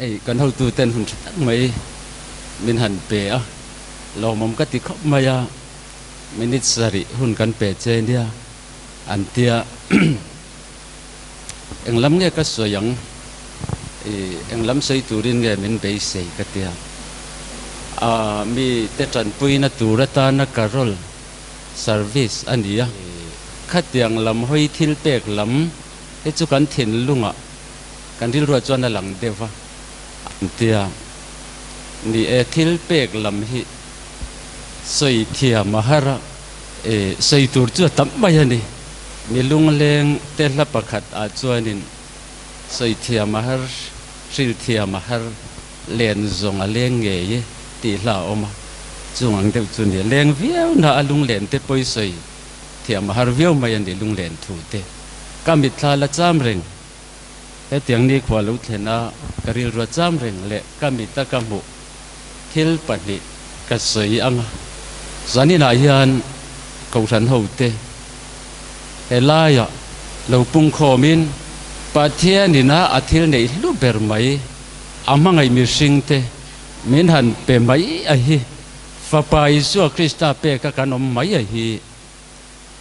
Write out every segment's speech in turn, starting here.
Hei kan hotuten hun tha tak mai min han pe a, lawmawm ka ti khawp mai a, minute sarih hun kan pe che nia an tia. Englam nge ka sawi ang? Englam sawi turin nge min beisei ka tia. Mi te tanpuina tur atana carol service a ni a, khatiang lam hawi thil pek lam hi chu kan thinlungah kan rilruah chuan a lang deuh va an tia. Ni e, thil pek lam hi sawi thiam a har a, sawi tur chu a tam mai a ni. Mi lungleng te hla pakhat ah chuanin sawi thiam a har, hril thiam a har, len zawng a leng ngei e tih hla a awm a, chung ang deuh chu ni. Leng viau na a lunglen te pawi sawi thiam a har viau mai a ni lunglen thu te. Ka mitthla la cham reng. Hetiang nikhua lo thlen a ka rilrua cham reng leh ka mit a ka hmuh thil pahnih ka sawi ang a. Zaninah hian Kohhran hote helaiah lo pungkhawmin Pathianin a a thil neih hlu ber mai a hmangaih mihringte min han pe mai a hi Fapa Isua Krista peka kan awm mai a hi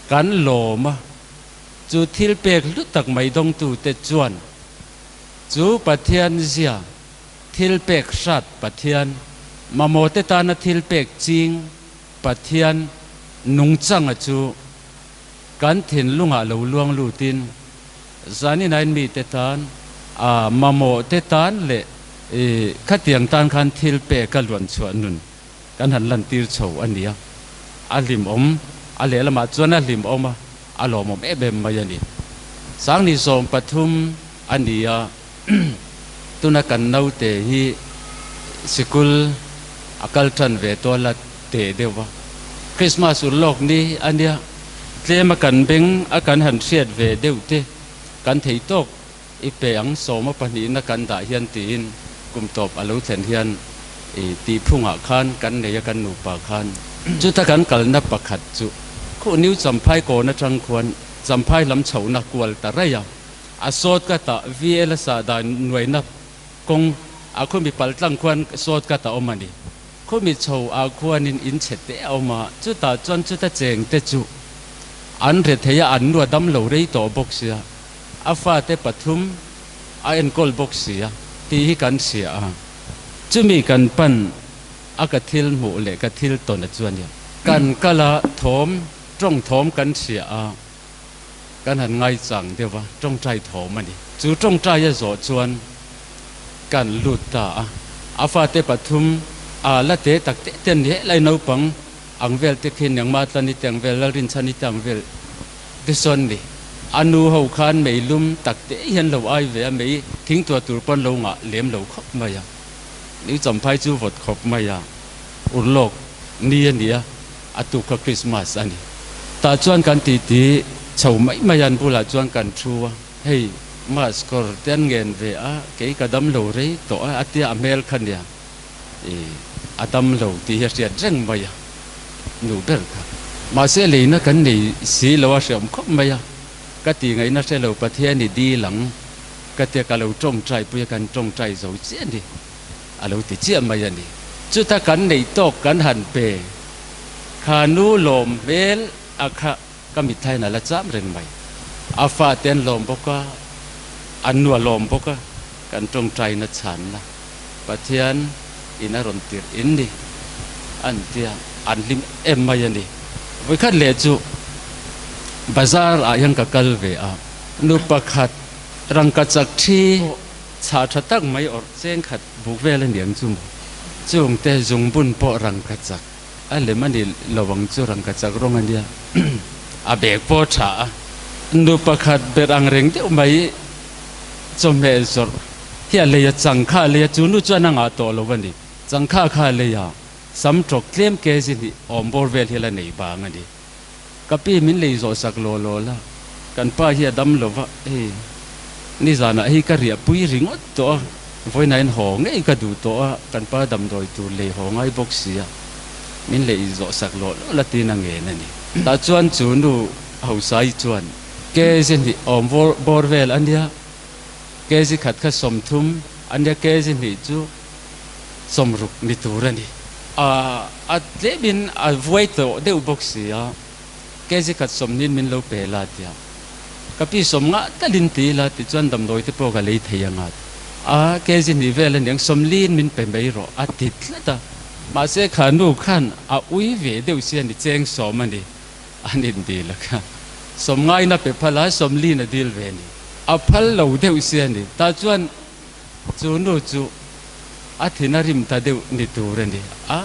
kan lawm a. Chu thil pek hlu tak mai dawngtute chuan chu Pathian zia, thil pek hrat Pathian, mamawhte tana thil pek ching Pathian nungchanga chu kan thinlungah lo luang lutin zaninain mite tan, a mamawhte tan leh khatiang tan khan thil pek a luanchhuah nun kan han lantir chho a nia. A hlimawm, a lehlamah chuan a hlimawm a. A lawmawm em em mai a ni. Sangni 13 a ni a, tuna kan naute hi sikul a kal tan ve tawh la teh deuh va. Christmas ur lawk ni a nia, tlem a kan beng a kan han hriat ve deuh te kan thei tawk i pe ang sawma pahnihna kan dah hian tiin kum tawp a lo thlen hian i tihphungah khan kan nei a kan nupa khan chuta kan kalna pakhat chu khuh new Champhai kawn atang khuan Champhai lam chhohna kual ta raih a, a sawt ka tah VL a sah dan nuaina kawng a khumi pal tlang khuan sawt ka tah awm a ni. Khumi chho ah khuanin in chhe te a awm a, chutah chuan chuta cheng te chu an re thei a, an nu a dam lo rei tawh bawk sia. A fate pathum a enkawl bawk si a tih hi kan hria a, chumi kan pan a ka thil hmuh leh ka thil tawn a chuan hian kan kal a thawm tawng thawm kan hria a, kan han ngaichang deuh a, tawngtai thawm a ni. Chu tawngtai a zawh chuan kan lut ta a, a fate pathum a la te tak te te an ni helai naupang ang vel te khi Nengma Tlani te ang vel, Lalrinchhani te ang vel te sawn ni. A nu ho khan mei lum tak te hian lo ai ve a, mei thing tuah tur pawn lo ngah lem lo khawp mai a. New Champhai chu vawt khawp mai a, urlawk ni a ni a, a tuk kha Christmas a ni. Tah chuan kan titi chho mai mai a, an bulah chuan kan thu a, hei mask kawr te an ngen ve a, kei ka dam lo rei tawh a, a tia a hmel kha nia. I a dam lo tih hi a hriat reng mai a, nu ber kha. Mahse leina kan nei si lo a hreawm khawp mai a, ka tih ngaihna hre lo Pathian i dil ang ka tia ka lo tawngtai pui a, kan tawngtai zo chiah a ni, a lo ti chiah mai a ni. Chuta kan neih tawk kan han pe kha nu lawm hmel a kha ka mitthaiin a la cham reng mai. A fate an lawm bawk a, an nu a lawm bawk a, kan tawngtaina chhanna. Pathian in a rawn tirh in ni an tia an hlim em mai a ni. Vawikhat leh chu bazar ah hian ka kal ve a, nu pakhat rangka chak thi chhah tha tak mai awrh cheng khat buk vel a niang chu maw, chungte zungbun pawh rangka chak a lem a ni lo ang chu rangka chak rawng a nia, a bag pawh a tha a, nu pakhat ber ang reng deuh mai chawhmeh zawrh hi a lei a, chang kha a lei a, chu nu chuan a ngah tawh lo a ni. Chang kha kha a lei a, sam tawk tlem kg hnih awm bawr vel hi la nei vang a ni. Ka pi min lei zawh sak law law la, kan pa hi a dam lo va, hei nizanah hei ka riah pui ringawt tawh a, vawiinain haw ngei ka duh tawh a, kan pa damdawi tur lei haw ngai bawk si a, min lei zawh sak law law la tiin a ngen a ni. Tah chuan chu nu Hausa-i chuan kg hnih awm bawr vel a nia, Kg khat kha 30 Ania kg hnih chu 60 ni tur a ni. A a tlemin a vuai tawh deuh bawk si a, kg khat 20in min lo pe la tia. Ka pi 50 talin ti ila tichuan damdawi te pawh ka lei thei anga a, kg hnih vel a niang 40in min pe mai rawh a ti tlat a. Mahse kha nu khan a ui ve deuh si a ni, cheng 10 a ni. An indil a kha. 90in a pe phal a, 40in a dil ve a ni. A phal lo deuh si a ni. Tah chuan chu nu chu a thin a rim ta deuh ni tur a ni. A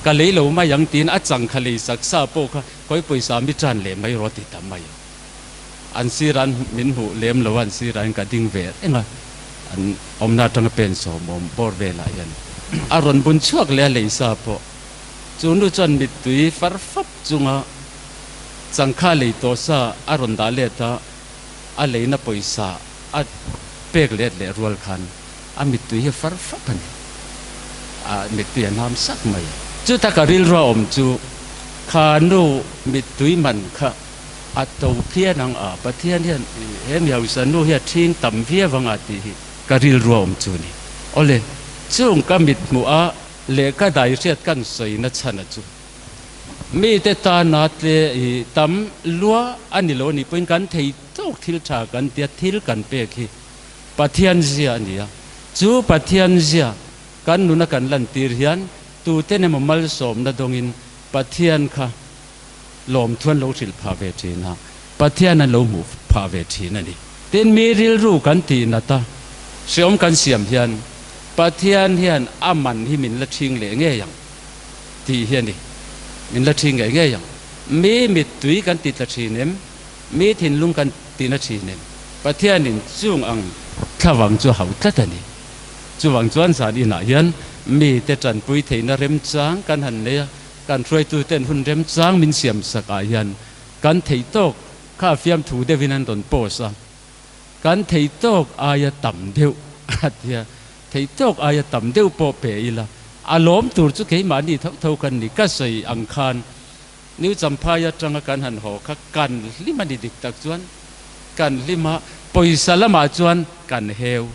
ka lei lo mai ang tiin a chang kha lei sak sa pawh kha khawi pawisa mi tan leh mai rawh ti ta mai a. An sir an min hmuh lem lo a, an sir ah hian ka ding ve reng a. An awmna atanga pen sawm awm bawr velah hian a rawn bun chhuak leh a lei sa pawh. Chu nu chuan mittui far fap chunga changkha lei tawh sa a rawn dah let a, a leina pawisa a pek let leh rual khan a mittui hi far fap a ni. A mittui a nam sak mai a. Chuta ka rilru a awm chu kha nu mittui man kha a to phian ang a, Pathian hian he mi hausa nu hi a ṭhing tam viau ang a tih hi ka rilru a awm chu a ni. Awle, chung ka mithmuh a Lehkha daihriat kan sawina chhana chu mite tana tle hi tam lua a ni lo a nih pawhin kan thei tawk thil tha kan tia thil kan pek hi Pathian zia a ni a. Chu Pathian zia kan nuna kan lantir hian tuten emaw malsawmna dawngin Pathian kha lawmthu an lo hrilh phah ve thin a, Pathian an lo hmuh phah ve thin a ni. Tin, mi rilru kan tih nat a, hreawm kan siam hian Pathian hian a man hi min la ṭhing leh ngei ang tih hi a ni. Min la ṭhing ngei ngei ang. Mi mittui kan ti tla ṭhin em? Mi thinlung kan ti na ṭhin em? Pathianin chung ang thlavang chu a hauh tlat a ni. Chuvang chuan zan inah hian mite ṭanpui theihna remchang kan han nei a, Kan hruaituten hun remchang min siam sak ah hian kan theih tawk kha fiamthu deuhin an rawn post a, kan theih tawk aia tam deuh a tia, theih tawk aia tam deuh pawh pe ila a lawm tur chu keimahni tho tho kan ni. Ka sawi ang khan New Champhai atanga kan han haw kha kan hlim a ni dik tak chuan kan hlim a, pawisa lamah chuan kan heu.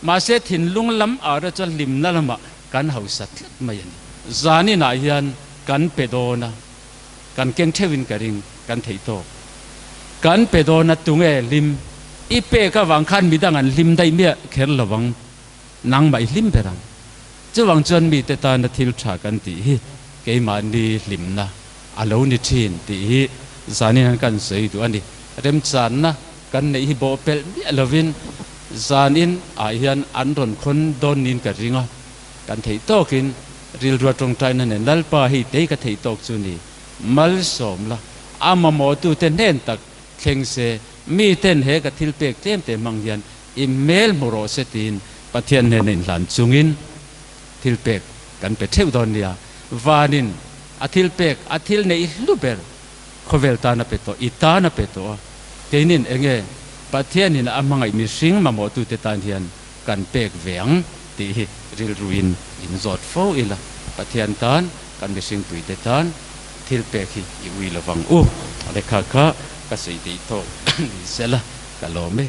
Mahse thinlung lam ara chuan hlimna lamah kan hausa tlat mai a ni. Zaninah hian kan pe dawn a, kan keng theuhin ka ring, kan theih tawk. Kan pe dawn a, tunge hlim? I pek avang khan midang an hlim daih miah kher lo vang, nangmah i hlim ber ang. Chuvang chuan mite tana thil tha kan tih hi keimahni hlimna a lo ni thin tih hi zanin hian kan sawi duh a ni. Remchanna kan neih hi bawhpelh miah lovin zanin ah hian an rawn khawn dawn niin ka ring a, kan theih tawkin rilrua tawngtaina nen Lalpa hei tei ka theih tawk chu ni, malsawm la, a mamawhtute hnen tak thleng se, miten he ka thil pek tlem te hmang hian i hmel hmu rawh se tiin Pathian hnena inhlan chungin thil pek kan pe theuh dawn nia. Vanin a thil pek, a thil neih hlu ber Khawvel tan a pe tawh, i tan a pe tawh a, keinin enge Pathianin a hmangaih mihring mamawhtute tan hian kan pek ve ang tih hi rilruin in zawt fo ila, Pathian tan, kan mihringpuite tan thil pek hi i ui lovang u. Lehkha kha ka sawi theih tawk ni sela ka lawm e.